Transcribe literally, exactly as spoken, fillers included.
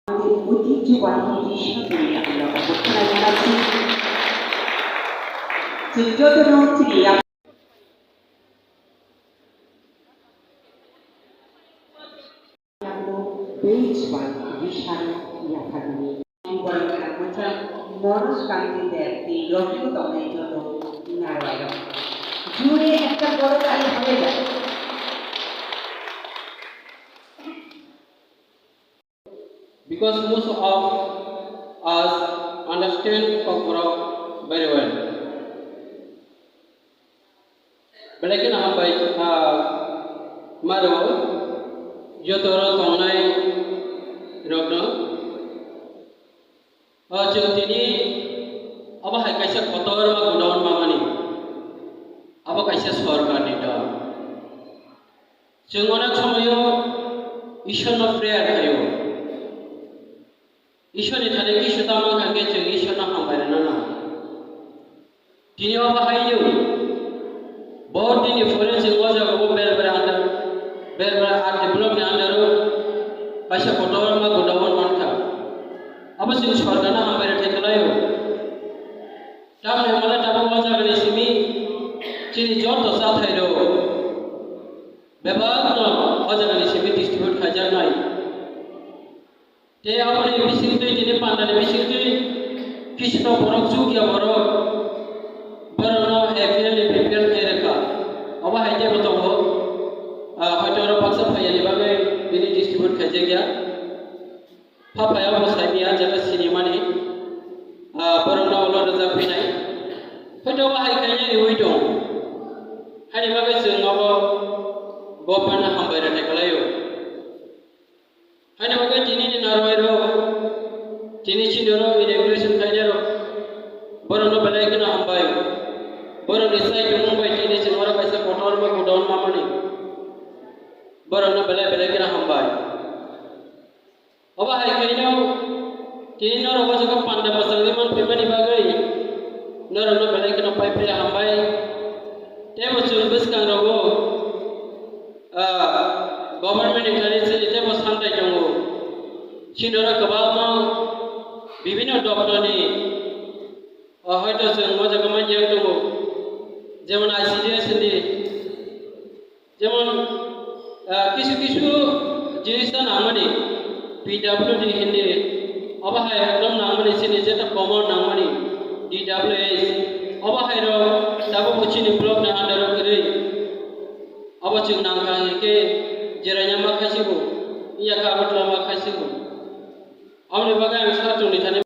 আমাদের ঐতিহ্যবাহী কৃষ্ণচূড়া আমরা অবস্থায় জানাচ্ছি। চৈত্র নৈত্রী বেশ বাড়ি বিশাল ইয়াথাগুলি। জীবন থাকবো চাই মনোজ কান্তি দেব, এই রহিত তমের জন্য নারায়ণ। জুড়ে একটা বড় তালি হয়ে যায়। Because most of us understand Kokborok very well. Belai kheno hambai, ah, maro joto oro tongnai rokno. O chwng tini obo hai kaisa kotor ma godown mamani. Abo kaisa sorkarni dol. Chwng onek somoyo Ishwarno prayer khaio. Ishwarni thani kisu tamo hwnkhe chwng Ishwarno hambai rwna nango. Tini obo haino bo dini phore chwng o jaga o Berbera under, Berbera R D block ni under o kaisa kotor ma godown mankha. Abo chwng sorkarno hambai rwthai khlaio. Tamni hwnmale tabuk o jagani simi chini joto chathai rok bebakno o jagani simi distribute khaijaknai. Tei aboni bisingtwi tini pandani bisingtwi kisi no borok chukya borok borokno A P L ni B P L khe rwkha. Obo hai teibo tongo. Ah, hoito oro baksa phaiyani bagwi tini distribute khaijakya. Pha phai abo saimanya jeta sinimani, ah, borokno ulo rwjak phinai. Hoito obo hai khaina riwi tong. Haini bagwi chwng obo government no hambai rwthai khlaio. Haini bagwi tini ni narwai rok, tini chini rok inauguration khainai rok, borokno belai kheno hambai. Borokni chai tongmung bai tini chwng oro kaisa kotor ma godown mamani. Borokno belai belai kheno hambai. Obo hai khaino tini norok o jaga panda mwchangwi manphaimani bagwi norokno belai kheno pai phai hambai. Teibo chwng bwskangrogo, ah, government ni thani chini teibo santai tongo. Chini oro kwbangma bibinno doptor ni, ah, hoito chwng o jaga manya tongo, jemon I C D S ni. Jemon, ah, kisu kisu jinis ta nangmani, P W D hindi, obo hai ekdom nangmani, chini jeta common nangmani, D W H, obo hai rok tabuk bo chini block ni under o kwrwi, obo chwng nangkha hinkhe jeraina ma khaisigo, yakha Agartala ma khaisigo. Aboni bagwi ang sa chwngni thani